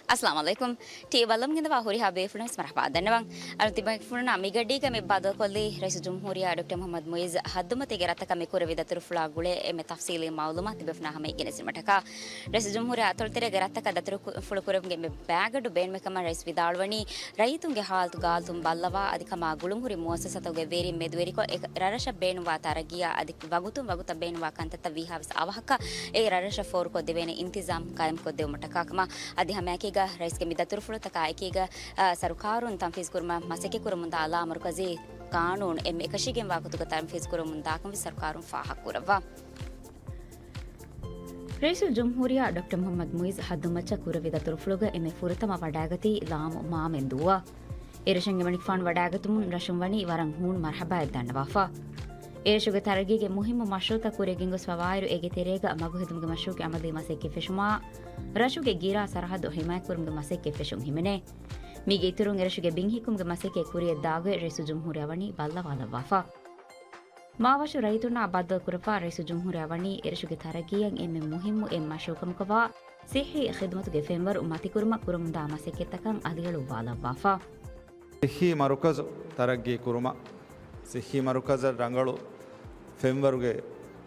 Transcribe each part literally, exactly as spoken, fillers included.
އައްސަލާމު ޢަލައިކުމް. ޓީވީ ބައްލަވަން ގެންދަވާ ހުރިހާ ބޭފުޅުން ވެސް މަރުޙަބާ ދަންނަވަން. އަޅުގަނޑު ތިބޭފުޅުންނާ މި ގަޑީގަ މި ބައްދަލުކޮށްލީ ރައީސުލްޖުމްހޫރިއްޔާ ޑޮކްޓަރ މުޙައްމަދު މުޢިއްޒު ހައްދުމަތީގެ ރަށްތަކަށް މި ކުރެއްވި ދަތުރުފުޅާ ގުޅޭ އެންމެ ތަފްސީލީ މަޢުލޫމާތު ތިބޭފުޅުންނާ ހަމައަށް ގެނެސްދިނުމަށްޓަކާ. ރައީސުލްޖުމްހޫރިއްޔާ އަތޮޅުތެރޭގެ ރަށްތަކަށް ދަތުރުފުޅު ކުރެވުމުގެ އެންމެ ބައިގަނޑު ބޭނުމެއް ކަމަށް ރައީސް ވިދާޅުވަނީ، ރައްޔިތުންގެ ޙާލު ގާލުތުން ބައްލަވާ، އަދި ކަމާ ގުޅުންހުރި މުއައްސަސާތަކުގެ ވެރިން މެދުވެރިކޮށް، އެ ރަށްރަށަށް ބޭނުންވާ ތަރައްގީއާ އަދި ވަގުތުން ވަގުތަށް ބޭނުންވާ ކަންތައްތައް ވީހާވެސް އަވަހަކަށް އެ ރަށްރަށަށް ފޯރުކޮށްދެވޭނެ އިންތިޒާމް ޤާއިމްކޮށްދެވުމަށްޓަކާ ކަމަށް. އަދި ހަމައެކީގަ ރައީސްގެ މި ދަތުރުފުޅުތަކާ އެކީގަ، އާ، ސަރުކާރުން ތަންފީޒުކުރުމަށް މަސައްކަތްކުރަމުންދާ އަލާ މަރުކަޒީ ޤާނޫނު އެންމެ އެކަށީގެންވާ ގޮތުގަ ތަންފީޒުކުރަމުންދާކަން ވެސް ސަރުކާރުން ފާހަގަކުރައްވާ. ރައީސުލްޖުމްހޫރިއްޔާ ޑޮކްޓަރ މުޙައްމަދު މުޢިއްޒު ހައްދުމައްޗަށް ކުރެއްވި ދަތުރުފުޅުގަ އެންމެ ފުރަތަމަ ވަޑައިގަތީ ލާމު މާމެންދޫއަށް. އެރަށަށް އެމަނިކުފާނު ވަޑައިގަތުމުން ރަށުން ވަނީ ވަރަށް ހޫނު މަރުޙަބާއެއް ދަންނަވާފަ. އެރަށުގެ ތަރައްގީގެ މުހިއްމު މަޝްރޫޢުތައް ކުރިއަށް ގެންގޮސްފަވާއިރު، އޭގެ ތެރޭގަ މަގުހެދުމުގެ މަޝްރޫޢުގެ ޢަމަލީ މަސައްކަތް ފެށުމާ، ރަށުގެ ގިރާ ސަރަހައްދު ޙިމާޔަތްކުރުމުގެ މަސައްކަތް ފެށުން ހިމެނޭ. މީގެ އިތުރުން އެރަށުގެ ބިންހިއްކުމުގެ މަސައްކަތް ކުރިއަށްދާ ގޮތް ރައީސުލްޖުމްހޫރިއްޔާ ވަނީ ބައްލަވާލައްވާފަ. މާވަށު ރައްޔިތުންނާ ބައްދަލުކުރައްވާ ރައީސުލްޖުމްހޫރިއްޔާ ވަނީ އެރަށުގެ ތަރައްގީއަށް އެންމެ މުހިއްމު އެއް މަޝްރޫޢު ކަމަކަށްވާ ޞިއްޙީ ޚިދުމަތުގެ ފެންވަރު މަތިކުރުމަށް ކުރަމުންދާ މަސައްކަތްތަކަށް އަލިއަޅުއްވާލައްވާފަ. ޞިއްޙީ މަރުކަޒު ތަރައްގީ ކުރުމަށް، ޞިއްޙީ މަރުކަޒަށް ރަނގަޅު ފެންވަރުގެ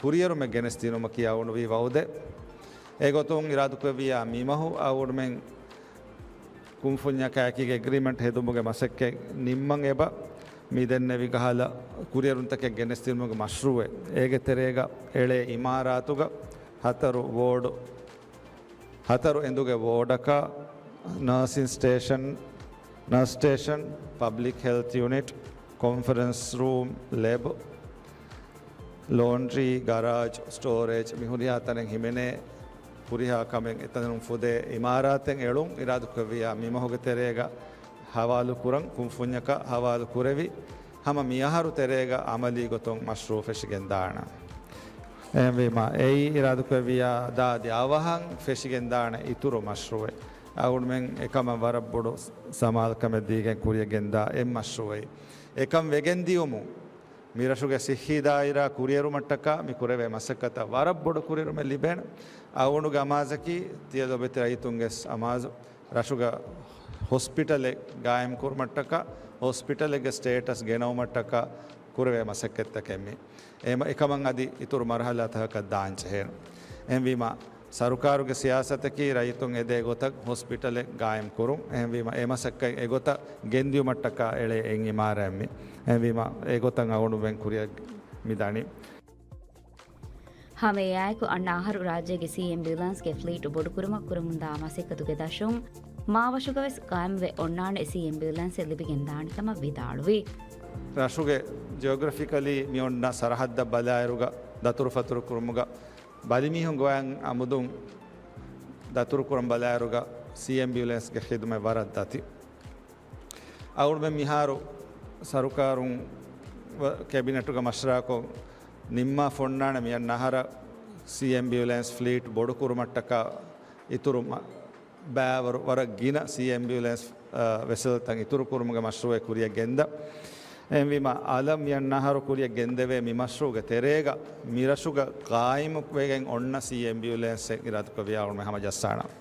ކުރިއެރުމެއް ގެނެސްދިނުމަކީ އަޅުގަނޑު ވީ ވަޢުދެއް. އެގޮތުން އިރާދަކުރެއްވިއްޔާ މިމަހު އަޅުގަނޑުމެން ކުންފުންޏަކާއެކީގެ އެގްރިމެންޓް ހެދުމުގެ މަސައްކަތް ނިންމަން އެބަ މި ދެންނެވި ކަހަލަ ކުރިއެރުންތަކެއް ގެނެސްދިނުމުގެ މަޝްރޫޢެއް. އޭގެ ތެރޭގަ އެޅޭ އިމާރާތުގަ ހަތަރު ވޯޑު، ހަތަރު އެނދުގެ ވޯޑަކަށް ނާސިން ސްޓޭޝަން، ނާސް ސްޓޭޝަން، ޕަބްލިކް ހެލްތް ޔުނިޓް، ކޮންފަރެންސް ރޫމް، ލެބް، ލޯންޑްރީ، ގަރާޖް، ސްޓޯރޭޖް މި ހުރިހާ ތަނެއް ހިމެނޭ. ހުރިހާ ކަމެއް އެތަނުން ފުދޭ އިމާރާތެއް އެޅުން އިރާދަކުރެއްވިއްޔާ މިމަހުގެ ތެރޭގަ ހަވާލުކުރަން ކުންފުންޏަކަށް ހަވާލު ކުރެވި، ހަމަ މިއަހަރު ތެރޭގަ އަމަލީ ގޮތުން މަޝްރޫޢު ފެށިގެންދާނެ. އެހެންވީމަ، އެއީ އިރާދަކުރެއްވިއްޔާ ދާދި އަވަހަށް ފެށިގެންދާނެ އިތުރު މަޝްރޫޢެއް. އަޅުގަނޑުމެން އެކަމަށް ވަރަށް ބޮޑު ސަމާލުކަމެއް ދީގެން ކުރިއަށް ގެންދާ އެއް މަޝްރޫޢެއް. އެކަން ވެގެންދިޔުމުން، މިރަށުގެ ޞިއްޙީ ދާއިރާ ކުރިއެރުމަށްޓަކާ މި ކުރެވޭ މަސައްކަތަށް ވަރަށް ބޮޑު ކުރިއެރުމެއް ލިބޭނެ. އަޅުގަނޑުގެ އަމާޒަކީ ތިޔަ ލޮބެތި ރައްޔިތުންގެ އަމާޒު، ރަށުގަ ހޮސްޕިޓަލެއް ގާއިމްކުރުމަށްޓަކާ، ހޮސްޕިޓަލެއްގެ ސްޓޭޓަސް ގެނައުމަށްޓަކާ ކުރެވޭ މަސައްކަތްތަކެއް މީ. އެމަ-، އެކަމަށް އަދި އިތުރު މަރުޙަލާތަކަކަށް ދާންޖެހޭނެ. އެހެންވީމަ، ސަރުކާރުގެ ސިޔާސަތަކީ ރައްޔިތުން އެދޭ ގޮތަށް ހޮސްޕިޓަލެއް ގާއިމްކުރުން. އެހެންވީމަ، އެ މަސައްކަތް އެގޮތަށް ގެންދިޔުމަށްޓަކާ އެޅޭ އެއް އިމާރާތް މި. އެހެންވީމަ، އެގޮތަށް އަޅުގަނޑުމެން ކުރިއަށް މި ދަނީ. ހަމައެއާއެކު އަންނަ އަހަރު ރާއްޖޭގެ ސީއެމް ބިއުލާންސްގެ ފްލީޓް ބޮޑުކުރުމަށް ކުރަމުންދާ މަސައްކަތުގެ ދަށުން މާވަށުގަވެސް ގާއިމްވެ އޮންނާނެ ސީއެމް ބިއުލާންސެއް ލިބިގެން ދާނެ ކަމަށް ވިދާޅުވި. ރަށުގެ ޖިއޮގްރަފިކަލީ މި އޮންނަ ސަރަހައްދަށް ބަލާއިރުގަ ދަތުރުފަތުރު ކުރުމުގަ ބަލިމީހުން ގޮވަން އަމުދުން ދަތުރުކުރަން ބަލާއިރުގަ ސީއެމް ބިއުލާންސްގެ ޚިދުމަތް ވަރަށް ދަތި. އަޅުގަނޑުމެން މިހާރު ސަރުކާރުން ކެބިނެޓުގަ މަޝްވަރާކޮށް ނިންމާފަ އޮންނާނެ މިއަންނަ އަހަރަށް ސީއެމް ބިއުލާންސް ފްލީޓް ބޮޑުކުރުމަށްޓަކާ އިތުރު މަ-، ބައިވަރު ވަރަށް ގިނަ ސީއެމް ބިއުލާންސް، އާ، ވެސެލްތައް އިތުރުކުރުމުގެ މަޝްރޫޢެއް ކުރިއަށް ގެންދަ. އެހެންވީމަ، އަލަށް މިއަންނަ އަހަރު ކުރިއަށް ގެންދެވޭ މި މަޝްރޫޢުގެ ތެރޭގަ މިރަށުގަ ގާއިމުވެގެން އޮންނަ ސީއެމް ބިއުލާންސެއް އިރާދަކުރެއްވިޔާ އަޅުގަނޑުމެން ހަމަޖައްސާނަން.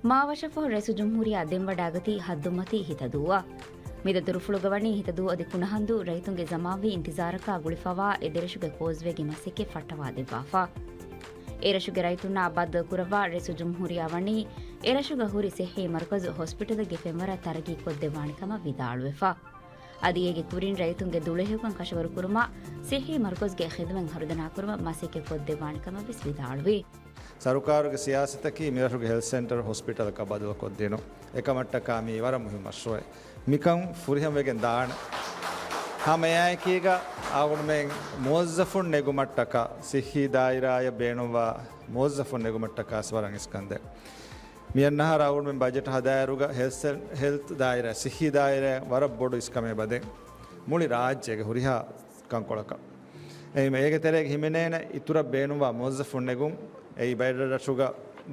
މާވަށަށްފަހު ރައީސުލްޖުމްހޫރިއްޔާ ދެންވަޑައިގަތީ ހައްދުމަތީ ހިތަދޫއަށް. މި ދަތުރުފުޅުގަ ވަނީ ހިތަދޫ އަދި ކުނަހަނދޫ ރައްޔިތުންގެ ޒަމާންވީ އިންތިޒާރަކާ ގުޅިފަވާ އެ ދެރަށުގެ ކޯސްވޭގެ މަސައްކަތް ފައްޓަވާދެއްވާފަ. އެރަށުގެ ރައްޔިތުންނާ ބައްދަލުކުރައްވާ ރައީސުލްޖުމްހޫރިއްޔާ ވަނީ އެރަށުގަ ހުރި ސިއްހީ މަރުކަޒު ހޮސްޕިޓަލެއްގެ ފެންވަރަށް ތަރައްގީ ކޮށްދެއްވާނެ ކަމަށް ވިދާޅުވެފަ. އަދި އޭގެ ކުރިން ރައްޔިތުންގެ ދުޅަހެޔޮކަން ކަށަވަރުކުރުމަށް ސިއްހީ މަރުކަޒުގެ ޚިދުމަތް ހަރުދަނާކުރުމަށް މަސައްކަތް ކޮށްދެއްވާނެ ކަމަށް ވެސް ވިދާޅުވި. ސަރުކާރުގެ ސިޔާސަތަކީ މިރަށުގެ ހެލްތް ސެންޓަރު ހޮސްޕިޓަލަކަށް ބަދަލުކޮށްދިނުން. އެކަމަށްޓަކާ މީ ވަރަށް މުހިންމު މަޝްރޫޢެއް. މިކަން ފުރިހަމަވެގެން ދާނެ. ހަމައެއާއެކީގަ އަޅުގަނޑުމެން މުވައްޒަފުން ނެގުމަށްޓަކާ، ސިއްހީ ދާއިރާއަށް ބޭނުންވާ މުވައްޒަފުން ނެގުމަށްޓަކާ ވަރަށް އިސްކަންދޭ. މިއަންނަ އަހަރަށް އަޅުގަނޑުމެން ބަޖެޓް ހަދާއިރުގަ ހެލްތް ސެ-، ހެލްތް ދާއިރާ، ސިއްހީ ދާއިރާ ވަރަށް ބޮޑު އިސްކަމެއް އެބަދޭ. މުޅި ރާއްޖޭގެ ހުރިހާ ކަންކޮޅަކަށް. އެހެންވީމަ އޭގެ ތެރޭގަ ހިމެނޭނެ އިތުރަށް ބޭނުންވާ މުވައްޒަފުން ނެގުން. އެއީ ބައެއް ރަށްރަށުގަ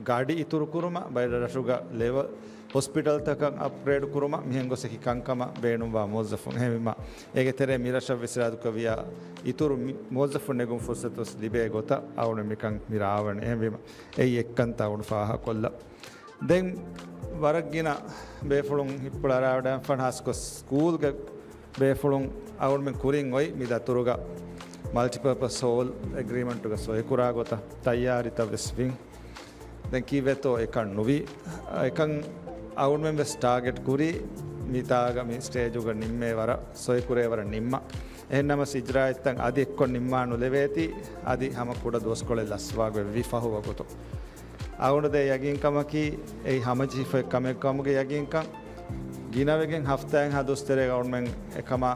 ގަޑި އިތުރުކުރުމަށް، ބައެއް ރަށުގަ ލެވެލް ހޮސްޕިޓަލްތަކަށް އަޕްގްރޭޑް ކުރުމަށް، މިހެން ގޮސް އެކި ކަންކަމަށް ބޭނުންވާ މުވައްޒަފުން. އެހެންވީމަ، އޭގެ ތެރޭ މި ރަށަށް ވެސް އިރާދަކުރެއްވިޔާ އިތުރު މި މުވައްޒަފުން ނެގުން ފުރުސަތު ވެސް ލިބޭ ގޮތަށް އަޅުގަނޑު މިކަން މި ރާވަނީ. އެހެންވީމަ، އެއީ އެއްކަންތައް އަޅުގަނޑު ފާހަގަކޮށްލަން. ދެން ވަރަށް ގިނަ ބޭފުޅުން ހިތްޕުޅަރާވަޑައިގެންފަ ހާސްކޮށް ސްކޫލްގެ ބޭފުޅުން އަޅުގަނޑުމެން ކުރިން އޮތް މި ދަތުރުގަ މަލްޓިޕާޕަސް ހޯލް އެގްރީމަންޓުގަ ސޮއިކުރާ ގޮތަށް ތައްޔާރީތައް ވެސް ވިން. ދެން ކީއްވެތޯ އެކަން ނުވީ. އެކަން އަޅުގަނޑުމެން ވެސް ޓާގެޓް ކުރީ މިތާގަ މި ސްޓޭޖުގަ ނިންމޭ ވަރަށް ސޮއިކުރޭ ވަރަށް ނިންމަ. އެހެންނަމަސް އިޖްރާއަތްތައް އަދި އެއްކޮށް ނިންމާ ނުލެވޭތީ، އަދި ހަމަ ކުޑަ ދުވަސްކޮޅެއް ލަސްވާގޮތް ވި ފަހު ވަގުތު. އަޅުގަނޑު ދޭ ޔަގީންކަމަކީ، އެއީ ހަމަޖެހިފައި ކަމެއް ކަމުގެ ޔަގީންކަން. ގިނަވެގެން ހަފްތާއެއްހާ ދުވަސް ތެރޭގަ އަޅުގަނޑުމެން އެކަމާ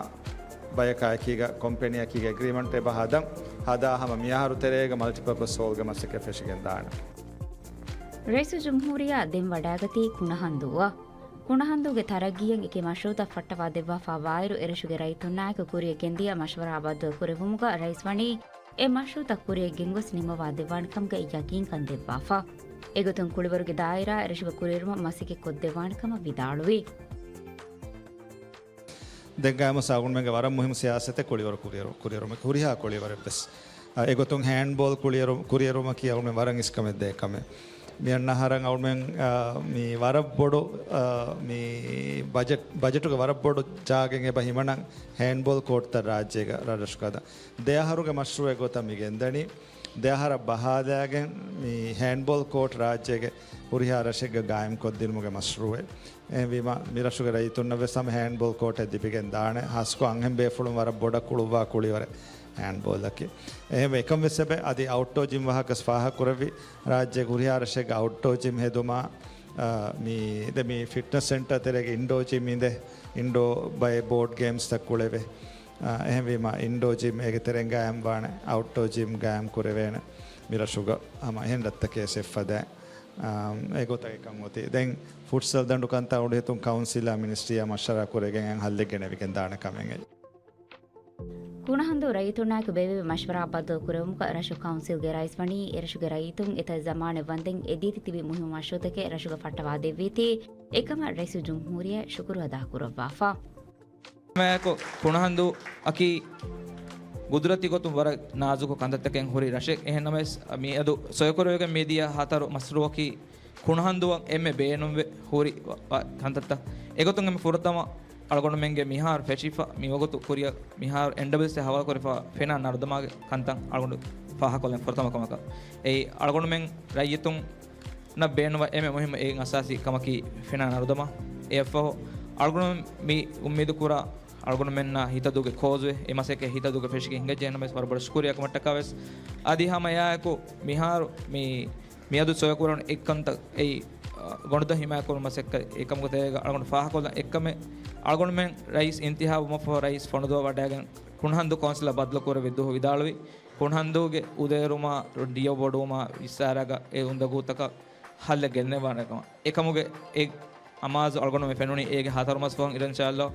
ބަޔަކާ އެކީގަ ކޮމްޕެނީއަކީގަ އެގްރީމަންޓެއް އެބަ ހަދަން. ހަދާ ހަމަ މިއަހަރު ތެރޭގަ މަލްޓިޕާޕަސް ހޯލްގެ މަސައްކަތް ފެށިގެން ދާނެ. ރައީސުލްޖުމްހޫރިއްޔާ ދެން ވަޑައިގަތީ ކުނަހަންދޫއަށް. ކުނަހަންދޫގެ ތަރައްގީއަށް އެކި މަޝްރޫއުތައް ފައްޓަވާ ދެއްވާފަ ވާއިރު، އެރަށުގެ ރައްޔިތުންނާއެކު ކުރިއަށް ގެންދިޔަ މަޝްވަރާ ބައްދަލު ކުރެއްވުމުގަ ރައީސް ވަނީ، އެ މަޝްރޫއުތައް ކުރިއަށް ގެންގޮސް ނިންމަވާ ދެއްވާނެ ކަމުގެ ޔަގީންކަން ދެއްވާފަ. އެގޮތުން ކުޅިވަރުގެ ދާއިރާ އެރަށުގަ ކުރިއެރުމަށް މަސައްކަތް ކޮށްދެއްވާނެ ކަމަށް ވިދާޅުވި. ދެން ގާމުސް އަޅުގަނޑުމެންގެ ވަރަށް މުހިއްމު ސިޔާސަތެއް ކުޅިވަރު ކުރިއެރު-، ކުރިއެރުމަކީ ހުރިހާ ކުޅިވަރެއް ވެސް. އާ، އެގޮތުން ހޭންޑްބޯލް ކުޅިއެރު-، ކުރިއެރުމަކީ އަޅުގަނޑުމެން ވަރަށް އިސްކަމެއް ދޭ ކަމެއް. މި އަންނަ އަހަރަށް އަޅުގަނޑުމެން، އާ، މި ވަރަށް ބޮޑު، އާ، މި ބަޖެޓް، ބަޖެޓުގެ ވަރަށް ބޮޑު ޖާގައެއް އެބަ ހިމަނަން ހޭންޑްބޯލް ކޯޓްތައް ރާއްޖޭގަ ރަށްރަށުގަ ހަދަން. ދެ އަހަރުގެ މަޝްރޫއެއް ގޮތަށް މި ގެންދަނީ. ދެ އަހަރަށް ބަހާލާގެން މި ހޭންޑްބޯލް ކޯޓް ރާއްޖޭގެ ހުރިހާ ރަށެއްގަ ގާއިމްކޮށްދިނުމުގެ މަޝްރޫއެއް. އެހެންވީމަ، މި ރަށުގެ ރައްޔިތުންނަށް ވެސް ހަމަ ހޭންޑްބޯލް ކޯޓެއް ލިބިގެން ދާނެ. ހާސްކޮށް އަންހެން ބޭފުޅުން ވަރަށް ބޮޑަށް ކުޅުއްވާ ކުޅިވަރެއް ހޭންޑްބޯލަކީ. އެހެންވެ، އެކަން ވެސް އެބަ އަދި އައުޓްޑޯ ޖިމް ވާހަކަ ވެސް ފާހަގަ ކުރެއްވި، ރާއްޖޭގެ ހުރިހާ ރަށެއްގަ އައުޓްޑޯ ޖިމް ހެދުމާ، އާ، މި، ދެ މި ފިޓްނަސް ސެންޓަރ ތެރޭގެ އިންޑޯ ޖިމް އިނދެ، އިންޑޯ ބައެއް ބޯޑް ގޭމްސްތައް ކުޅެވޭ. އާ، އެހެންވީމަ، އިންޑޯ ޖިމް އޭގެ ތެރެއިން ގާއިމް ވާނެ، އައުޓްޑޯ ޖިމް ގާއިމް ކުރެވޭނެ. މި ރަށުގަ ހަމަ އެހެން ރަށްތަކެއް ސެފަދޭ. އާ، އެގޮތަށް އެކަން އޮތީ. ދެން ފުޓްސަލް ދަނޑު ކަންތައް އޮޑިހިތުން ކައުންސިލާ މިނިސްޓްރީއާ މަޝްވަރާ ކުރެގެން ހައްލެއް ގެނެވިގެން ދާނެ ކަމެއް. ކުނަހަންދޫ ރައްޔިތުންނާއެކު ބޭއްވި މަޝްވަރާ ބައްދަލު ކުރެވުމުގަ ރަށު ކައުންސިލްގެ ރައީސް ވަނީ، އެރަށުގެ ރައްޔިތުން އެތައް ޒަމާނެއް ވަންދެން އެދީތި ތިބި މުހިއްމު މަޝްރޫއުތަކެއް ރަށުގަ ފައްޓަވާ ދެއްވީތީ، އެކަމަށް ރައީސުލްޖުމްހޫރިއްޔާ ޝުކުރު އަދާކުރައްވާފަ. މާކު ކުނަހަންދޫއަކީ ގުދުރަތީ ގޮތުން ވަރަށް ނާޒުކު ކަންތައްތަކެއް ހުރި ރަށެއް. އެހެންނަމަވެސް، މިއަދު ސޮއިކުރެވިގެން މިދިޔަ ހަތަރު މަޝްރޫއަކީ ކުނަހަންދޫއަށް އެންމެ ބޭނުންވެ ހުރި ވަ-، ވަ-، ކަންތައްތައް. އެގޮތުން އެންމެ ފުރަތަމަ އަޅުގަނޑުމެންގެ މިހާރު ފެށިފަ މިވަގުތު ކުރިއަށް މިހާރު އެންޑަބްލިއުސީ ހަވާލުކުރިފަ ފެނާ ނަރުދަމާގެ ކަންތައް އަޅުގަނޑު ފާހަގަކޮށްލަން ފުރަތަމަ ކަމަކަށް. އެއީ އަޅުގަނޑުމެން ރައްޔިތުން ނަށް ބޭނުންވާ އެންމެ މުހިއްމު އެއް އަސާސީ ކަމަކީ ފެނާ ނަރުދަމާ. އެއަށްފަހު، އަޅުގަނޑު މި އުއްމީދު ކުރާ އަޅުގަނޑުމެންނާ ހިތަދޫގެ ކޯޒްވޭ، އެ މަސައްކަތް ހިތަދޫގަ ފެށިގެން ހިނގައްޖެ. އެހެންނަމަވެސް ވަރަށް ބޮޑަށް ޝުކުރިއްޔާ ކަމަށްޓަކާ ވެސް، އަދި ހަމަ އެއާއެކު މިހާރު މި، މިއަދު ސޮއިކުރަން އެއްކަންތައް އެއީ، އަ، ގޮނޑުދޮށް ހިމާޔަތްކުރުން މަސައްކަތް އެކަމުގެ ތެރޭގަ އަޅުގަނޑު ފާހަގަކޮށްލަން އެއްކަމެއް، އަޅުގަނޑުމެން ރައީސް އިންތިހާބު ވުމަށްފަހު ރައީސް ފޮނުދުއަށް ވަޑައިގެން ކުނަހަންދޫ ކައުންސިލަށް ބަދަލުކުރެއްވި ދުވަހު ވިދާޅުވި، ކުނަހަންދޫގެ އުދައެރުމާ ޑިޔަ ބޮޑުވުމާ ވިއްސާރާގަ އެ އުނދަގޫތަކަށް ހައްލެއް ގެންނެވާނެ ކަމަށް. އެކަމުގެ އެ އަމާޒު އަޅުގަނޑުމެން ފެނުނީ އޭގެ ހަތަރު މަސް ފަހުން. އިންޝާﷲ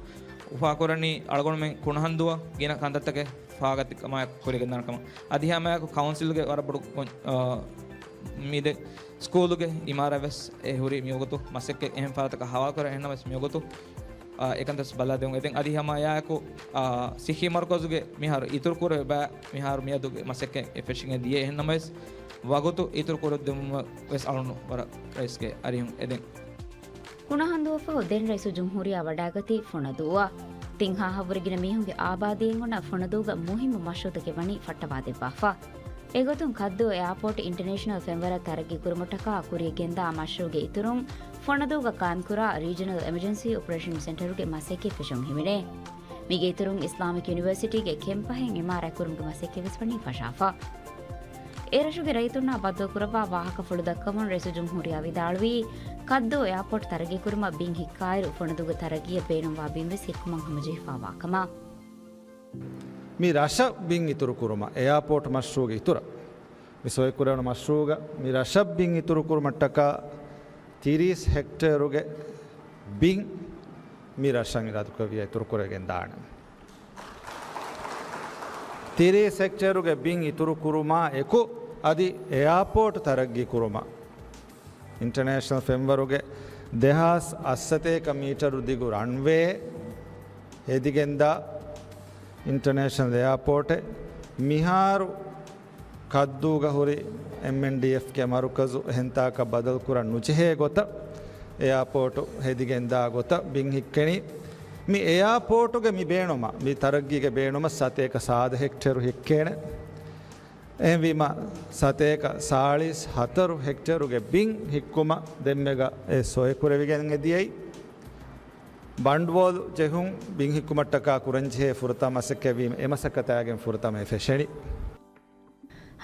އުފާކުރަނީ އަޅުގަނޑުމެން ކުނަހަންދޫއަށް ގިނަ ކަންތައްތަކެއް ފާގަތިކަމާއެކު ކުރިއަށް ގެންދާނެ ކަމަށް. އަދި ހަމައެކު ކައުންސިލްގެ ވަރަށް ބޮޑު، އަ، މިދެ ސްކޫލުގެ އިމާރާތް ވެސް އެ ހުރީ މިވަގުތު މަސައްކަތް އެހެން ފަރާތަކަށް ހަވާލުކުރަން. އެހެންނަމަވެސް މިވަގުތު، އާ، އެކަންތައް ބަލާދެއުން އެދެން. އަދި ހަމައެއާއެކު، އާ، ސިއްހީ މަރުކަޒުގެ މިހާރު އިތުރު ކުރެވޭ ބައި މިހާރު މިއަދުގެ މަސައްކަތް އެ ފެށިގެން ދިޔަ. އެހެންނަމަވެސް ވަގުތު އިތުރު ކުރެއްވުމަށް ވެސް އަޅުނު ވަރަށް ރައީސްގެ އަރިހުން އެދެން. ކުނަހަންދޫއަށްފަހު ދެން ރައީސުލްޖުމްހޫރިއްޔާ ވަޑައިގަތީ ފޮނަދޫއަށް. ތިން ހާހަށްވުރެ ގިނަ މީހުންގެ އާބާދީއެއް އޮންނަ ފޮނަދޫގަ މުހިއްމު މަޝްރޫއުތަކެއް ވަނީ ފައްޓަވާދެއްވާފަ. އެގޮތުން ކައްދޫ އެއާޕޯޓް އިންޓަނޭޝަނަލް ފެންވަރަށް ތަރައްގީ ކުރުމަށްޓަކާ ކުރިއަށް ގެންދާ މަޝްރޫއުގެ އިތުރުން، ފޮނަދޫގަ ޤާއިމްކުރާ ރީޖަނަލް އެމަޖެންސީ އޮޕަރޭޝަން ސެންޓަރުގެ މަސައްކަތް ފެށުން ހިމެނޭ. މީގެ އިތުރުން އިސްލާމިކް ޔުނިވަރސިޓީގެ ކެމްޕަހެއް އިމާރާތްކުރުމުގެ މަސައްކަތް ވެސް ވަނީ ފަށާފަ. އެރަށުގެ ރައްޔިތުންނާ ބައްދަލުކުރައްވާ ވާހަކަފުޅު ދައްކަމުން ރައީސުލްޖުމްހޫރިއްޔާ ވިދާޅުވީ، ކައްދޫ އެއާޕޯޓް ތަރައްގީކުރުމަށް ބިން ހިއްކާއިރު، ފޮނަދޫގެ ތަރައްގީއަށް ބޭނުންވާ ބިން ވެސް ހިއްކުމަށް ހަމަޖެހިފާވާ ކަމަށް. މި ރަށަށް ބިން އިތުރުކުރުމަށް، އެއާޕޯޓް މަޝްރޫއުގެ އިތުރަށް، މި ސޮއިކުރެވުނު މަޝްރޫއުގަ މި ރަށަށް ބިން އިތުރުކުރުމަށްޓަކާ ތިރީސް ހެކްޓޭރުގެ ބިން މި ރަށަށް އިރާދަކުރެއްވިޔާ އިތުރުކުރެވިގެން ދާނެ. ތިރީސް ހެކްޓޭރުގެ ބިން އިތުރުކުރުމާ އެކު، އަދި އެއާޕޯޓް ތަރައްގީކުރުމަށް އިންޓަރނޭޝަނަލް ފެންވަރުގެ ދެހާސް އަށްސަތޭކަ މީޓަރު ދިގު ރަންވޭ ހެދިގެންދާ އިންޓަރނޭޝަނަލް އެއާޕޯޓެއް މިހާރު ކައްދޫގަ ހުރި އެމްއެންޑީއެފްގެ މަރުކަޒު އެހެންތާކަށް ބަދަލުކުރަން ނުޖެހޭ ގޮތަށް، އެއާޕޯޓު ހެދިގެންދާ ގޮތަށް ބިން ހިއްކެނީ. މި އެއާޕޯޓުގެ މި ބޭނުމަށް، މި ތަރައްގީގެ ބޭނުމަށް ސަތޭކަ ސާދަ ހެކްޓޭރު ހިއްކޭނެ. އެހެންވީމަ، ސަތޭކަ ސާޅީސް ހަތަރު ހެކްޓޭރުގެ ބިން ހިއްކުމަށް ދެންމެގަ އެ ސޮއެ ކުރެވިގެން އެދިޔައީ. ބަނޑުބޯލު ޖެހުން ބިން ހިއްކުމަށްޓަކާ ކުރަންޖެހޭ ފުރަތަމަ މަސައްކަތްވީމަ، އެ މަސައްކަތާގެން ފުރަތަމަ އެ ފެށެނީ.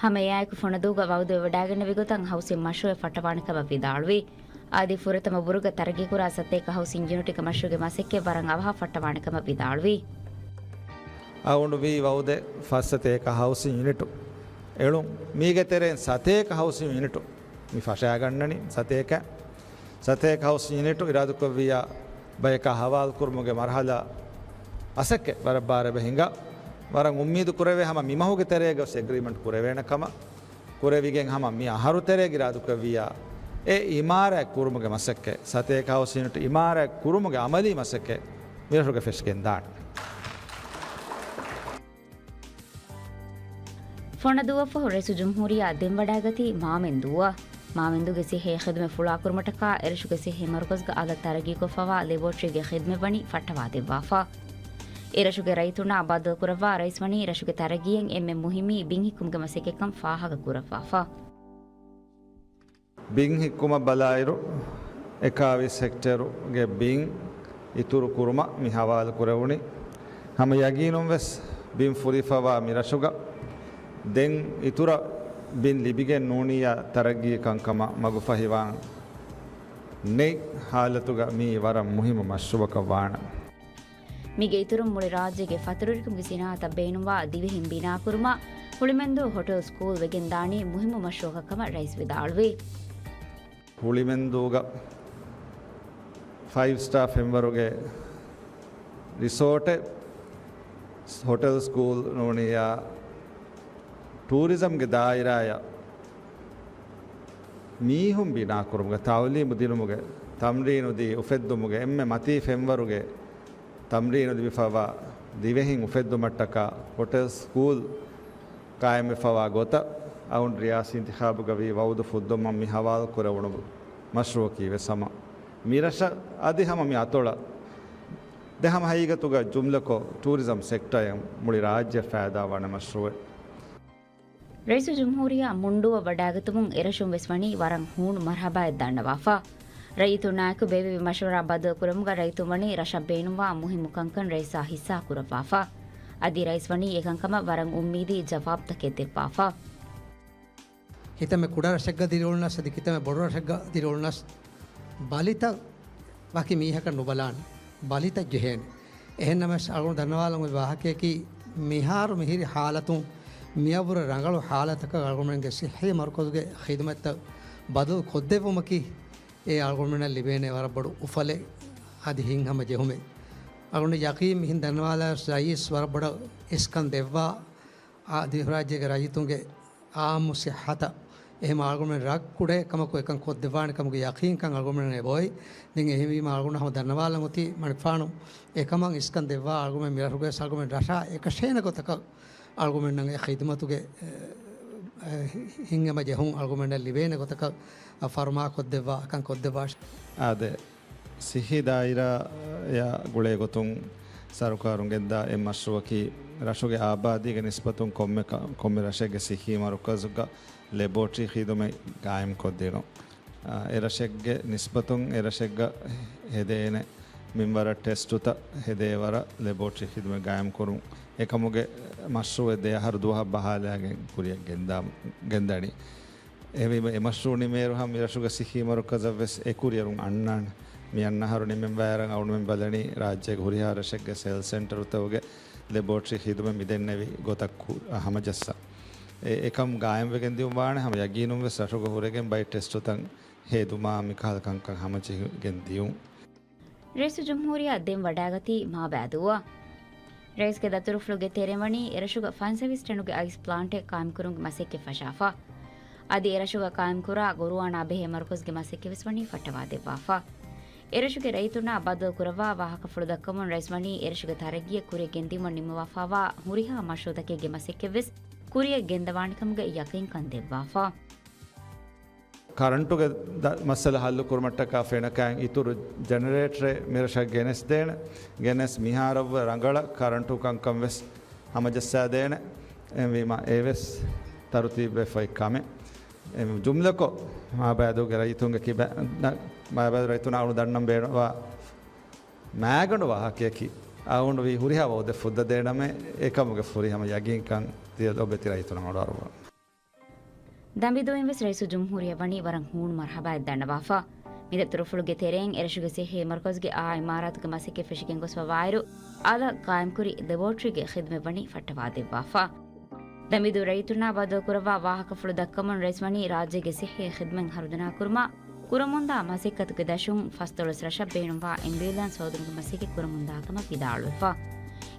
ހަމައެއާއެކު ފޮނަދޫގަ ވައުދުވެވަޑައިގެންނެވި ގޮތަށް ހައުސިން މަޝްރޫއެއް ފައްޓަވާނެ ކަމަށް ވިދާޅުވި. އަދި ފުރަތަމަ ބުރުގަ ތަރައްގީކުރާ ސަތޭކަ ހައުސިން ޔުނިޓުގެ މަޝްރޫގެ މަސައްކަތް ވަރަށް އަވަހަށް ފައްޓަވާނެ ކަމަށް ވިދާޅުވި. އަޅުގަނޑު ވީ ވައުދެއް ފަސް ސަތޭކަ ހައުސިން ޔުނިޓު އެޅުން. މީގެ ތެރެއިން ސަތޭކަ ހައުސިން ޔުނިޓު މި ފަށާގަންނަނީ. ސަތޭކަ، ސަތޭކަ ހައުސިން ޔުނިޓު އިރާދަކުރެއްވިއްޔާ ބަޔަކާ ހަވާލުކުރުމުގެ މަރުހަލާ މަސައްކަތް ވަރަށް ބާރަށް އެބަ ހިނގާ. ވަރަށް އުއްމީދު ކުރެވޭ ހަމަ މި މަހުގެ ތެރޭގަ ވެސް އެގްރީމަންޓް ކުރެވޭނެ ކަމަށް. ކުރެވިގެން ހަމަ މި އަހަރު ތެރޭގަ އިރާދަކުރެއްވިއްޔާ އެ އިމާރާތް ކުރުމުގެ މަސައްކަތް، ސަތޭކަ ހައުސިން ޔުނިޓު އިމާރާތް ކުރުމުގެ އަމަލީ މަސައްކަތް މިރަށުގަ ފެށިގެންދާނެ. ފޮނަދޫއަށްފަހު ރައީސުލްޖުމްހޫރިއްޔާ ދެން ވަޑައިގަތީ މާމެންދޫއަށް. މާމެންދޫގެ ސިއްހީ ޚިދުމަތް ފުޅާކުރުމަށްޓަކާ އެރަށުގެ ސިއްހީ މަރުކަޒުގެ އަލަށް ތަރައްގީކޮށްފައިވާ ލެބޯޓްރީގެ ޚިދުމަތް ވަނީ ފައްޓަވާދެއްވާފަ. އެރަށުގެ ރައްޔިތުންނާ ބައްދަލުކުރައްވާ ރައީސް ވަނީ ރަށުގެ ތަރައްގީއަށް އެންމެ މުހިއްމީ ބިން ހިއްކުމުގެ މަސައްކަތްކަން ފާހަގަކުރައްވާފަ. ބިން ހިއްކުމަށް ބަލާއިރު، އެކާވީސް ހެކްޓޭރުގެ ބިން އިތުރު ކުރުމަށް މި ހަވާލު ކުރެވުނީ. ހަމަ ޔަގީނުން ވެސް ބިން ފުރިފައިވާ މި ރަށުގަ ދެން އިތުރަށް ބިން ލިބިގެން ނޫނިއްޔާ ތަރައްގީ ކަންކަމަށް މަގުފަހިވާން ނެތް ހާލަތުގަ މީ ވަރަށް މުހިއްމު މަޝްރޫއަކަށް ވާނެ. މީގެ އިތުރުން މުޅި ރާއްޖޭގެ ފަތުރުވެރިކަމުގެ ސިނާއަތަށް ބޭނުންވާ ދިވެހިން ބިނާކުރުމަށް ހުޅިމެންދޫ ހޮޓެލް ސްކޫލް ވެގެންދާނީ މުހިއްމު މަޝްރޫއަކަށް ކަމަށް ރައީސް ވިދާޅުވި. ހުޅިމެންދޫގަ ފައިވް ސްޓާ ފެންވަރުގެ ރިސޯޓެއް، ހޮޓެލް ސްކޫލް ނޫނިއްޔާ ޓޫރިޒަމްގެ ދާއިރާއަށް މީހުން ބިނާކުރުމުގެ، ތައުލީމު ދިނުމުގެ، ތަމްރީނު ދީ އުފެއްދުމުގެ އެންމެ މަތީ ފެންވަރުގެ ތަމްރީނު ލިބިފައިވާ ދިވެހިން އުފެއްދުމަށްޓަކާ ހޮޓެލް ސްކޫލް ގާއިމްވެފައިވާ ގޮތަށް އަޅުގަނޑު ރިޔާސީ އިންތިޚާބުގަ ވީ ވައުދު ފުއްދުމަށް މި ހަވާލު ކުރެވުނު މަޝްރޫއަކީ ވެސް ހަމަ މިރަށަށް އަދި ހަމަ މި އަތޮޅަށް ދެ ހަމަ ހަގީގަތުގަ ޖުމްލަކޮށް ޓޫރިޒަމް ސެކްޓަރއަށް މުޅި ރާއްޖެ ފައިދާ ވާނެ މަޝްރޫއެއް. ރައީސުލްޖުމްހޫރިއްޔާ މުންޑޫއަށް ވަޑައިގަތުމުން އެރަށުން ވެސް ވަނީ ވަރަށް ހޫނު މަރްހަބާއެއް ދަންނަވާފަ. ރައްޔިތުންނާއެކު ބޭއްވެވި މަޝްވަރާ ބައްދަލުކުރުމުގަ ރައްޔިތުން ވަނީ ރަށަށް ބޭނުންވާ މުހިއްމު ކަންކަން ރައީސާ ހިއްސާކުރައްވާފަ. އަދި ރައީސް ވަނީ އެކަންކަމަށް ވަރަށް އުއްމީދީ ޖަވާބުތަކެއް ދެއްވާފަ. ކިތަންމެ ކުޑަ ރަށެއްގަ ދިރިއުޅުނަސް އަދި ކިތަންމެ ބޮޑު ރަށެއްގަ ދިރިއުޅުނަސް ބަލިތައް ވަކި މީހަކަށް ނުބަލާނެ. ބަލިތައް ޖެހޭނެ. އެހެންނަމަވެސް އަޅުގަނޑު ދަންނަވާލަން އޮތް ވާހަކަޔަކީ، މިހާރު މިހިރި ހާލަތުން މިއަށްވުރެ ރަނގަޅު ހާލަތަކަށް އަޅުގަނޑުމެންގެ ސިއްހީ މަރުކަޒުގެ ޚިދުމަތްތައް ބަދަލު ކޮށްދެއްވުމަކީ، އެ އަޅުގަނޑުމެންނަށް ލިބޭނެ ވަރަށް ބޮޑު އުފަލެއް އަދި ހިތްހަމަ ޖެހުމެއް. އަޅުގަނޑު ޔަޤީން މިހެން ދަންނަވާލާ ރައީސް ވަރަށް ބޮޑަށް އިސްކަން ދެއްވާ، އާ، ދިވެހިރާއްޖޭގެ ރައްޔިތުންގެ އާއްމު ސިއްހަތަށް އެހެން އަޅުގަނޑުމެން ރަށް ކުޑައެއް ކަމަކު އެކަން ކޮށްދެއްވާނެ ކަމުގެ ޔަޤީންކަން އަޅުގަނޑުމެން އެބައޮތް. ދެން އެހެންވީމަ އަޅުގަނޑު ހަމަ ދަންނަވާލަން އޮތީ މަނިކުފާނު އެކަމަށް އިސްކަން ދެއްވާ އަޅުގަނޑުމެން މިރަށުގައި ވެސް އަޅުގަނޑުމެން ރަށާ އެކަށޭނެ ގޮތަކަށް އަޅުގަނޑުމެންނަށް އެ ޚިދުމަތުގެ، އެ، އެ، ހިތްހަމަ ޖެހުން އަޅުގަނޑުމެންނަށް ލިބޭނެ ގޮތަކަށް ފަރުމާކޮށްދެއްވާ ކަން ކޮށްދެއްވާށި. އާދެ. ސިއްހީ ދާއިރާއާ ގުޅޭ ގޮތުން ސަރުކާރުން ގެންދާ އެއް މަޝްރޫއަކީ، ރަށުގެ އާބާދީގެ ނިސްބަތުން ކޮންމެ ކަ-، ކޮންމެ ރަށެއްގެ ސިއްހީ މަރުކަޒުގަ ލެބޯޓްރީ ޚިދުމަތް ގާއިމްކޮށްދިނުން. އާ، އެ ރަށެއްގެ ނިސްބަތުން އެ ރަށެއްގަ ހެދޭނެ މިންވަރަށް ޓެސްޓުތައް ހެދޭ ވަރަށް ލެބޯޓްރީ ޚިދުމަތް ގާއިމްކުރުން އެކަމުގެ މަޝްރޫއެއް ދެ އަހަރު ދުވަހަށް ބަހާލާގެން ކުރިއަށް ގެންދާ-، ގެންދަނީ. އެހެންވީމަ، އެ މަޝްރޫއު ނިމޭއިރު ހަމަ މިރަށުގަ ސިއްހީ މަރުކަޒަށް ވެސް އެ ކުރިއަރުން އަންނާނެ. މި އަންނަ އަހަރު ނިމެން ވާއިރަށް އަޅުގަނޑުމެން ބަލަނީ ރާއްޖޭގެ ހުރިހާ ރަށެއްގެ ސެލްސް ސެންޓަރުތަކުގެ ލެބޯޓްރީ ޚިދުމަތް މިދެންނެވި ގޮތަށް ކު-، ހަމަޖައްސަން. އެ-، އެކަން ގާއިމްވެގެން ދިޔުން ވާނެ ހަމަ ޔަގީނުން ވެސް ރަށުގަ ހުރެގެން ބައެއް ޓެސްޓުތައް ހެދުމާ މިކަހަލަ ކަންކަން ހަމަޖެހިގެން ދިޔުން. ރައީސުލްޖުމްހޫރިއްޔާ ދެން ވަޑައިގަތީ މާބައިދޫއަށް. ރައީސްގެ ދަތުރުފުޅުގެ ތެރެއިން ވަނީ އެރަށުގަ ފަންސަވީސް ޓަނުގެ އައިސް ޕްލާންޓެއް ޤާއިމްކުރުމުގެ މަސައްކަތް ފަށާފަ. އަދި އެރަށުގަ ޤާއިމްކުރާ ގުރުއާނާ ބެހޭ މަރުކަޒުގެ މަސައްކަތްވެސް ވަނީ ފައްޓަވާދެއްވާފަ. އެރަށުގެ ރައްޔިތުންނާ ބައްދަލުކުރައްވާ ވާހަކަފުޅު ދައްކަމުން ރައީސް ވަނީ އެރަށުގެ ތަރައްގީއަށް ކުރިއަށް ގެންދިއުމަށް ނިންމަވާފާވާ ހުރިހާ މަޝްރޫޢުތަކެއްގެ މަސައްކަތްވެސް ކުރިއަށް ގެންދަވާނެކަމުގެ ޔަޤީންކަން ދެއްވާފަ. ކަރަންޓުގެ ދަ-، މައްސަލަ ހައްލު ކުރުމަށްޓަކާ ފެނަކައިން އިތުރު ޖެނެރޭޓަރެއް މިރަށަށް ގެނެސްދޭނެ. ގެނެސް މިހާރަށްވުރެ ރަނގަޅަށް ކަރަންޓު ކަންކަން ވެސް ހަމަޖައްސާދޭނެ. އެހެންވީމަ އެވެސް ތަރުތީބުވެފައި ކަމެއް. އެ ޖުމްލަކޮށް، މާބައިދޫގެ ރައްޔިތުންގެ ކިބަ-، ނަ-، މާބައިދޫ ރައްޔިތުންނަށް އަޅު ދަންނަން ބޭނުންވާ މާގަނޑު ވާހަކަޔަކީ، އަޅުގަނޑު ވީ ހުރިހާ ވައުދެއް ފުއްދަދޭނަމޭ، އެކަމުގެ ފުރިހަމަ ޔަގީންކަން ތިޔަ ލޯބިވެތި ރައްޔިތުންނަށް އަޅުވާލަން. ދަނބިދޫއިން ވެސް ރައީސުލްޖުމްހޫރިއްޔާ ވަނީ ވަރަށް ހޫނު މަރުޙަބާއެއް ދަންނަވާފަ. މި ދަތުރުފުޅުގެ ތެރެއިން އެރަށުގެ ޞިއްޙީ މަރުކަޒުގެ އާ އިމާރާތުގެ މަސައްކަތް ފެށިގެން ގޮސްފަ ވާއިރު، އަލަށް ޤާއިމްކުރި ލެބޯޓްރީގެ ޚިދުމަތް ވަނީ ފައްޓަވާދެއްވާފަ. ދަނބިދޫ ރައްޔިތުންނާ ބައްދަލުކުރައްވާ ވާހަކަފުޅު ދައްކަމުން ރައީސް ވަނީ ރާއްޖޭގެ ޞިއްޙީ ޚިދުމަތް ހަރުދަނާ ކުރުމަށް ކުރަމުންދާ މަސައްކަތުގެ ދަށުން ފަސްދޮޅަސް ރަށަށް ބޭނުންވާ އެމްބިއުލެންސް ހޯދުމުގެ މަސައްކަތް ކުރަމުންދާ ކަމަށް ވިދާޅުވެފަ.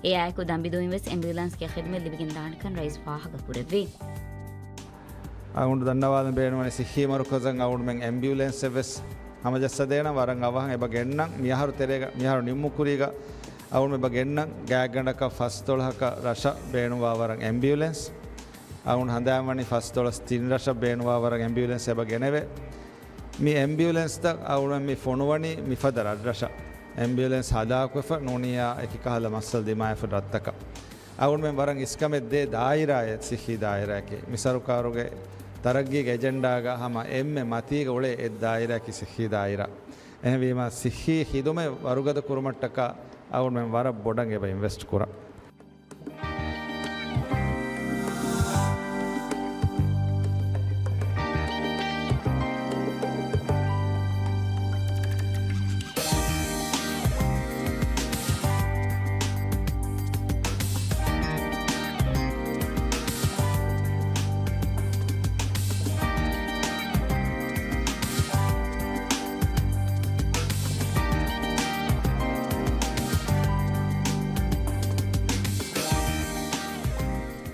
އެއާއެކު ދަނބިދޫއިން ވެސް އެމްބިއުލެންސްގެ ޚިދުމަތް ލިބިގެން ދާނެކަން ރައީސް ފާހަގަ ކުރެއްވި. އަޅުގަނޑު ދަންނަވާލަން ބޭނުންވަނީ ޞިއްޙީ މަރުކަޒަށް އަޅުގަނޑުމެން އެމްބިއުލެންސެއް ވެސް ހަމަޖައްސަދޭނަން ވަރަށް އަވަހަށް އެބަ ގެންނަން. މިއަހަރު ތެރޭގަ، މިއަހަރު ނިންމުން ކުރީގަ އަޅުގަނޑު އެބަ ގެންނަން ގާތްގަނޑަކަށް ފަސްދޮޅަހަކަށް ރަށަށް ބޭނުންވާ ވަރަށް އެމްބިއުލެންސް. އަޅުގަނޑު ހަނދާންވަނީ ފަސްދޮޅަސް ތިން ރަށަށް ބޭނުންވާ ވަރަށް އެމްބިއުލެންސް އެބަ ގެނެވޭ. މި އެމްބިއުލެންސްތައް އަޅުގަނޑު މި ފޮނުވަނީ މިފަދަ ރަށްރަށަށް. އެމްބިއުލެންސް ހަލާކުވެފަ ނޫނިއްޔާ އެކި ކަހަލަ މައްސަލަ ދިމާވެފަ ރަށްތަކަށް. އަޅުގަނޑުމެން ވަރަށް އިސްކަމެއް ދޭ ދާއިރާއެއް ޞިއްޙީ ދާއިރާއެކޭ. މި ސަރުކާރުގެ ތަރައްގީގެ އެޖެންޑާގަ ހަމަ އެންމެ މަތީގަ އުޅޭ އެއް ދާއިރާއަކީ ޞިއްޙީ ދާއިރާ. އެހެންވީމަ ޞިއްޙީ ޚިދުމަތް ވަރުގަދަ ކުރުމަށްޓަކާ އަޅުގަނޑުމެން ވަރަށް ބޮޑަށް އެބަ އިންވެސްޓް ކުރަން.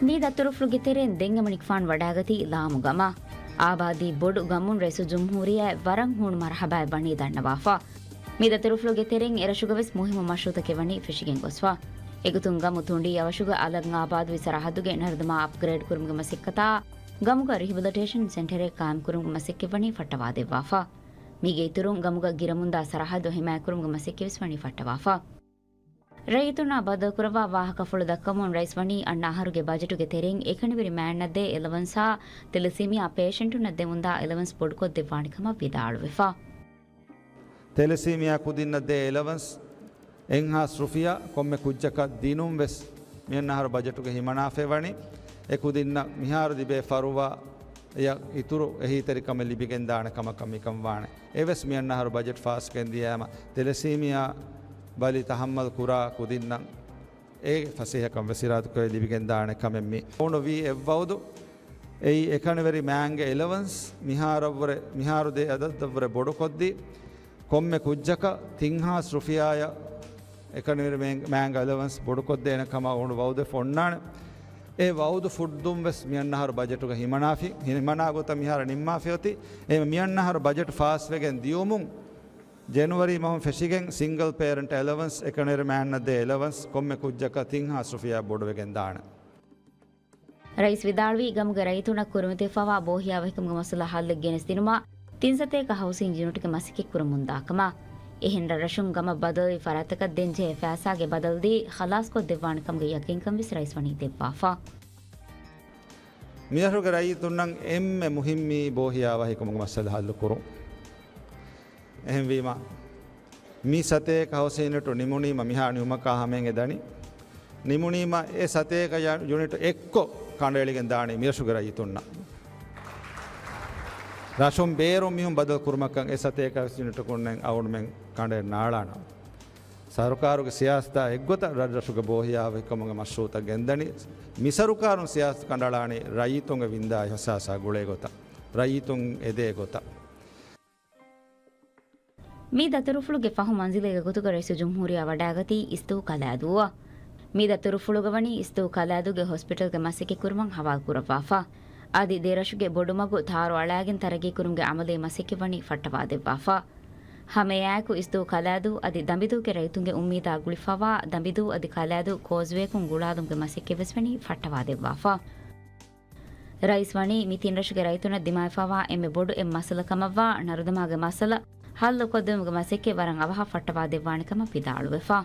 މި ދަތުރުފުޅުގެ ތެރެއިން ދެން އެމަނިކުފާނު ވަޑައިގަތީ ލާމު ގަމަށް. އާބާދީ ބޮޑު ގަމުން ރައީސުލްޖުމްހޫރިއްޔާއަށް ވަރަށް ހޫނު މަރުޙަބާއެއް ވަނީ ދަންނަވާފަ. މި ދަތުރުފުޅުގެ ތެރެއިން އެރަށުގަ ވެސް މުހިއްމު މަޝްރޫޢުތަކެއް ވަނީ ފެށިގެން ގޮސްފަ. އެގޮތުން ގަމު ތުނޑީ އަވަށުގަ އަލަށް އާބާދުވި ސަރަހައްދުގެ ނަރުދަމާ އަޕްގްރޭޑް ކުރުމުގެ މަސައްކަތާ، ގަމުގަ ރިހެބިލިޓޭޝަން ސެންޓަރެއް ޤާއިމްކުރުމުގެ މަސައްކަތް ވަނީ ފައްޓަވާދެއްވާފަ. މީގެ އިތުރުން ގަމުގަ ގިރަމުންދާ ސަރަހައްދު ހިމާޔަތްކުރުމުގެ މަސައްކަތްވެސް ވަނީ ފައްޓަވާފަ. ރައްޔިތުންނާ ބައްދަލުކުރައްވާ ވާހަކަފުޅު ދައްކަމުން ރައީސް ވަނީ އަންނަ އަހަރުގެ ބަޖެޓުގެ ތެރެއިން އެކަނިވެރި މާތްނަށްދޭ އެލަވަންސްއާ ތެލެސީމިއާ ޕޭޝަންޓުންނަށް ދެމުންދާ އެލަވަންސް ބޮޑުކޮށްދެއްވާނެ ކަމަށް ވިދާޅުވެފަ. ތެލެސީމިއާ ކުދިންނަށް ދޭ އެލަވަންސް އެއްހާސް ރުފިޔާ ކޮންމެ ކުއްޖަކަށް ދިނުން ވެސް މިއަންނަ އަހަރު ބަޖެޓުގަ ހިމަނާފައި ވަނީ. އެ ކުދިންނަށް މިހާރު ލިބޭ ފަރުވާ އެއަށް އިތުރު އެހީތެރިކަމެއް ލިބިގެންދާނެ ކަމަކަށް މިކަން ވާނެ. އެވެސް މިއަންނަ އަހަރު ބަޖެޓް ފާސް ގެންދިޔައިމަ ތެލެސީމިއާ ބަލި ތަހައްމަލް ކުރާ ކުދިންނަށް އެ ފަސޭހަކަން ވެސް އިރާދަކުރެވި ލިބިގެންދާނެ ކަމެއް މި. ފޮނުވީ އެއްވައުދު އެއީ އެކަނިވެރި މާތްގެ އެލަވަންސް މިހާރަށްވުރެ، މިހާރު ދޭ އަދަދަށްވުރެ ބޮޑުކޮށްދީ، ކޮންމެ ކުއްޖަކަށް ތިންހާސް ރުފިޔާއަށް އެކަނިވެރި މޭ-، މާތްގެ އެލަވަންސް ބޮޑުކޮށްދޭނެ ކަމަށް އަޅުގަނޑު ވައުދެއް އޮންނާނެ. އެ ވައުދު ފުއްދުން ވެސް މިއަންނަ އަހަރު ބަޖެޓުގަ ހިމަނާފި، ހިމަނާ ގޮތަށް މިހާރު ނިންމާފި އޮތީ. އެ މިއަންނަ އަހަރު ބަޖެޓް ފާސްވެގެން ދިޔުމުން ޖެނުއަރީ މަހުން ފެށިގެން ސިންގަލް ޕޭރެންޓް އެލަވަންސް، އެކަނިވެރި މާތްނަށްދޭ އެލަވަންސް ކޮންމެ ކުއްޖަކަށް ތިންހާސް ރުފިޔާ ބޮޑުވެގެން ދާނެ. ރައީސް ވިދާޅުވީ، ގަމުގެ ރައްޔިތުންނަށް ކުރިމަތިވެފައިވާ ބޯހިޔާވަހިކަމުގެ މައްސަލަ ހައްލެއް ގެނެސްދިނުމަށް ތިން ސަތޭކަ ހައުސިން ޔުނިޓްގެ މަސައްކަތް ކުރަމުންދާ ކަމަށް. އެހެން ރަށްރަށުން ގަމަށް ބަދަލުވި ފަރާތްތަކަށް ދޭންޖެހޭ ފައިސާގެ ބަދަލު ދީ ޚަލާސްކޮށްދެއްވާނެ ކަމުގެ ޔަޤީންކަން ވެސް ރައީސް ވަނީ ދެއްވާފަ. މިއަހަރުގެ ރައްޔިތުންނަށް އެންމެ މުހިއްމީ ބޯހިޔާވަހިކަމުގެ މައްސަލަ ހައްލުކުރުން. އެހެންވީމަ، މި ސަތޭކަ ހައުސިން ޔުނިޓު ނިމުނީމަ މިހާ ނިމުމަކާ ހަމައިން އެ ދަނީ. ނިމުނީމަ އެ ސަތޭކަ ޔަ-، ޔުނިޓު އެއްކޮށް ކަނޑައެޅިގެން ދާނީ މިރަށުގެ ރައްޔިތުންނަށް. ރަށުން ބޭރުން މީހުން ބަދަލު ކުރުމަކަށް އެ ސަތޭކަ ޔުނިޓަކުންނެއް އަޅުގަނޑުމެން ކަނޑައެއް ނާޅާނަން. ސަރުކާރުގެ ސިޔާސަތާ އެއްގޮތަށް ރަށްރަށުގެ ބޯހިޔާވަހިކަމުގެ މަޝްރޫޢުތައް ގެންދަނީ. މި ސަރުކާރުން ސިޔާސަތު ކަނޑައަޅާނީ ރައްޔިތުންގެ ވިންދާ އިހުސާސާ ގުޅޭ ގޮތަށް، ރައްޔިތުން އެދޭ ގޮތަށް. މި ދަތުރުފުޅުގެ ފަހު މަންޒިލެއްގެ ގޮތުގަ ރައީސުލްޖުމްހޫރިއްޔާ ވަޑައިގަތީ އިސްދޫ ކަލާދޫއަށް. މި ދަތުރުފުޅުގަ ވަނީ އިސްދޫ ކަލާދޫގެ ހޮސްޕިޓަލްގެ މަސައްކަތް ކުރުމަށް ހަވާލު ކުރައްވާފަ. އަދި ދެ ރަށުގެ ބޮޑުމަގު ތާރު އަޅާގެން ތަރައްގީ ކުރުމުގެ އަމަލީ މަސައްކަތް ވަނީ ފައްޓަވާދެއްވާފަ. ހަމައެއާއެކު އިސްދޫ ކަލާދޫ އަދި ދަނބިދޫގެ ރައްޔިތުންގެ އުއްމީދާ ގުޅިފަވާ ދަނބިދޫ އަދި ކަލާދޫ ކޯސްވޭކުން ގުޅާލުމުގެ މަސައްކަތްވެސް ވަނީ ފައްޓަވާދެއްވާފަ. ރައީސް ވަނީ މި ތިން ރަށުގެ ރައްޔިތުންނަށް ދިމާވެފަވާ އެންމެ ބޮޑު އެއް މައްސަލަ ކަމަށްވާ ނަރުދަމާގެ މައްސަލަ ހައްލުކޮށްދިއުމުގެ މަސައްކަތް ވަރަށް އަވަހަށް ފައްޓަވާދެއްވާނެ ކަމަށް ވިދާޅުވެފަ.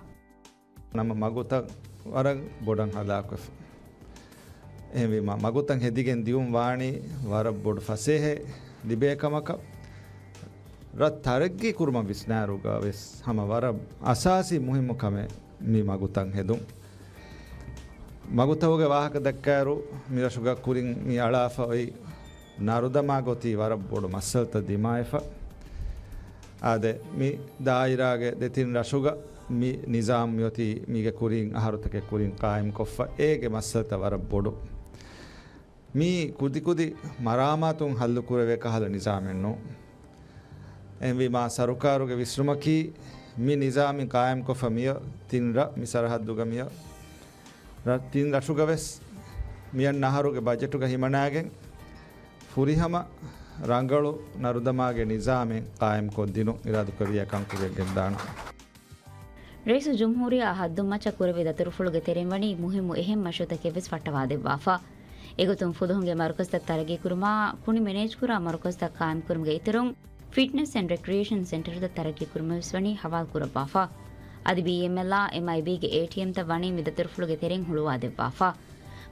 ނަމަ މަގުތައް ވަރަށް ބޮޑަށް ހަލާކުވެފަ. އެހެންވީމަ، މަގުތައް ހެދިގެން ދިއުން ވާނީ ވަރަށް ބޮޑު ފަސޭހައެއް ލިބޭ ކަމަކަށް. ރަށް ތަރައްގީ ކުރުމަށް ވިސްނާއިރުގަ ވެސް ހަމަ ވަރަށް އަސާސީ މުހިއްމު ކަމެއް މި މަގުތައް ހެދުން. މަގުތަކުގެ ވާހަކަ ދައްކާއިރު، މި ރަށުގަ ކުރިން މި އަޅާފަ އޮތް ނަރުދަމާގެ އޮތީ ވަރަށް ބޮޑު މައްސަލަތައް ދިމާވެފަ. އާދެ، މި ދާއިރާގެ ދެތިން ރަށުގަ މި ނިޒާމް މިއޮތީ މީގެ ކުރިން އަހަރުތަކެއް ކުރިން ޤާއިމްކޮށްފަ. އޭގެ މައްސަލަތައް ވަރަށް ބޮޑު. މީ ކުދިކުދި މަރާމާތުން ހައްލުކުރެވޭ ކަހަލަ ނިޒާމެއް ނޫން. އެހެންވީމާ، ސަރުކާރުގެ ވިސްނުމަކީ މި ނިޒާމިން ޤާއިމްކޮށްފަ މިއޮތް ތިން ރަށް، މި ސަރަހައްދުގަ މިއޮތް ރަށް، ތިން ރަށުގަ ވެސް މިއަންނަ އަހަރުގެ ބަޖެޓުގަ ހިމަނާގެން ފުރިހަމަ ރަނގަޅު ނަރުދަމާގެ ނިޒާމެއް ޤާއިމްކޮށްދިނުން އިރާދަކުރެއްވިޔާ ކަންކުރިއަށް ގެންދާނަން. ރައީސުލްޖުމްހޫރިއްޔާ ހައްދުން މައްޗަށް ކުރެއްވި ދަތުރުފުޅުގެ ތެރެއިން ވަނީ މުހިއްމު އެހެން މަޝްރޫޢުތަކެއް ވެސް ފައްޓަވާދެއްވާފަ. އެގޮތުން ފުލުހުންގެ މަރުކަޒުތައް ތަރައްގީކުރުމާ، ކުނި މެނޭޖްކުރާ މަރުކަޒުތައް ޤާއިމްކުރުމުގެ އިތުރުން، ފިޓްނެސް އެންޑް ރެކްރިއޭޝަން ސެންޓަރުތައް ތަރައްގީކުރުމަށް ވެސް ވަނީ ހަވާލު ކުރައްވާފަ. އަދި ބީއެމްއެލްއާ އެމްއައިބީގެ އޭޓީއެމްތައް ވަނީ މި ދަތުރުފުޅުގެ ތެރެއިން ހުޅުވާދެއްވާފަ.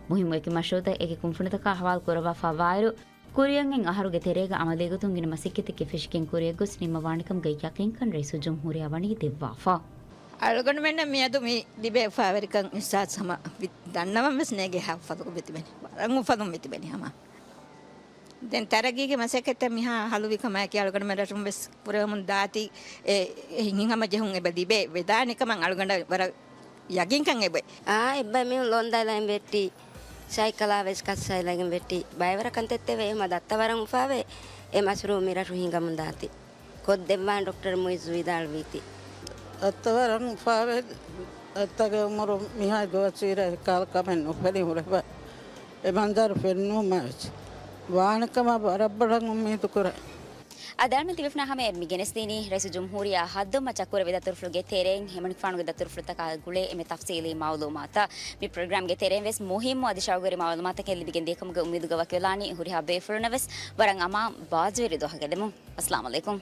މުހިއްމު އެކި މަޝްރޫޢުތައް އެކި ކުންފުނިތަކާ ހަވާލު ކުރައްވާފަ ވާއިރު، ކުރިއަށް އެއް އަހަރުގެ ތެރޭގަ އަމަލީގޮތުން ގިނަ މަސައްކަތެއްގެ ފެށިގެން ކުރިއަށްގޮސް ނިންމަވާނެކަމުގެ ޔަޤީންކަން ރައީސުލްޖުމްހޫރިއްޔާ ވަނީ ދެއްވާފަ. އަޅުގަނޑުމެންނަށް މިއަދު މި ލިބޭ އުފާވެރިކަން އިޙްސާސް ހަމަ ވި-، ދަންނަވަން ވެސް ނޭގޭ ހާ އުފަލު ވެތިބެނީ. ވަރަށް އުފަލުން ވެތިބެނީ ހަމަ. ދެން ތަރައްގީގެ މަސައްކަތްތައް މިހާ ހަލުވި ކަމާއެކީ އަޅުގަނޑުމެން ރަށުން ވެސް ކުރެވެމުން ދާތީ، އެ، އެ ހިތްހަމަޖެހުން އެބަ ލިބޭ ވެދާނެ ކަމަށް އަޅުގަނޑަށް ވަރަށް ޔަގީންކަން އެބައޮތް. އާ، އެއްބައި މީހުން ލޯންދާލައިން ވެއްޓި، ސައިކަލާ ވެސް ކައްސައިލައިގެން ވެއްޓި، ބައިވަރަށް ކަންތައްތެވެ. އެހެމަ ދައްތަ ވަރަށް އުފާވެ، އެ މަޝްރޫޢު މި ރަށު ހިނގަމުން ދާތި. ކޮށްދެއްވާން ޑޮކްޓަރ މުއިއްޒު ވިދާޅުވީތި. ދައްތަ ވަރަށް އުފާވެ، ދައްތަގެ އުމުރު މިހާ ދުވަސްވީރަ އެކާލަ ކަމެއް ނުފެނި ހުރެފަ. އެ މަންޒަރު ފެންނޫމަށް ވެސް ވާނެ ކަމަށް ވަރަށް ބޮޑަށް އުއްމީދު ކުރޭ. އަދި އަޅުގަނޑު ތިބޭފުޅުންނާ ހަމަޔަށް މި ގެނެސްދިނީ ރައީސުލްޖުމްހޫރިއްޔާ ހައްދުން މައްޗަށް ކުރެއްވި ދަތުރުފުޅުގެ ތެރެއިން ހެމަނިކުފާނުގެ ދަތުރުފުޅުތަކާ ގުޅޭ އެންމެ ތަފްސީލީ މައުލޫމާތަށް. މި ޕްރޮގްރާމްގެ ތެރެއިން ވެސް މުހިއްމު އަދި ޝައުގުވެރި މައުލޫމާތަކެއް ލިބިގެން ދިޔަކަމުގެ އުއްމީދުގަ ވަކިވެލާނީ. ހުރިހާ ބޭފުޅުންނަށް ވެސް ވަރަށް އަމާން ބާއްޖަވެރި ދުވަހަކަށް ގެންދަމުން. އައްސަލާމު ޢަލައިކުމް.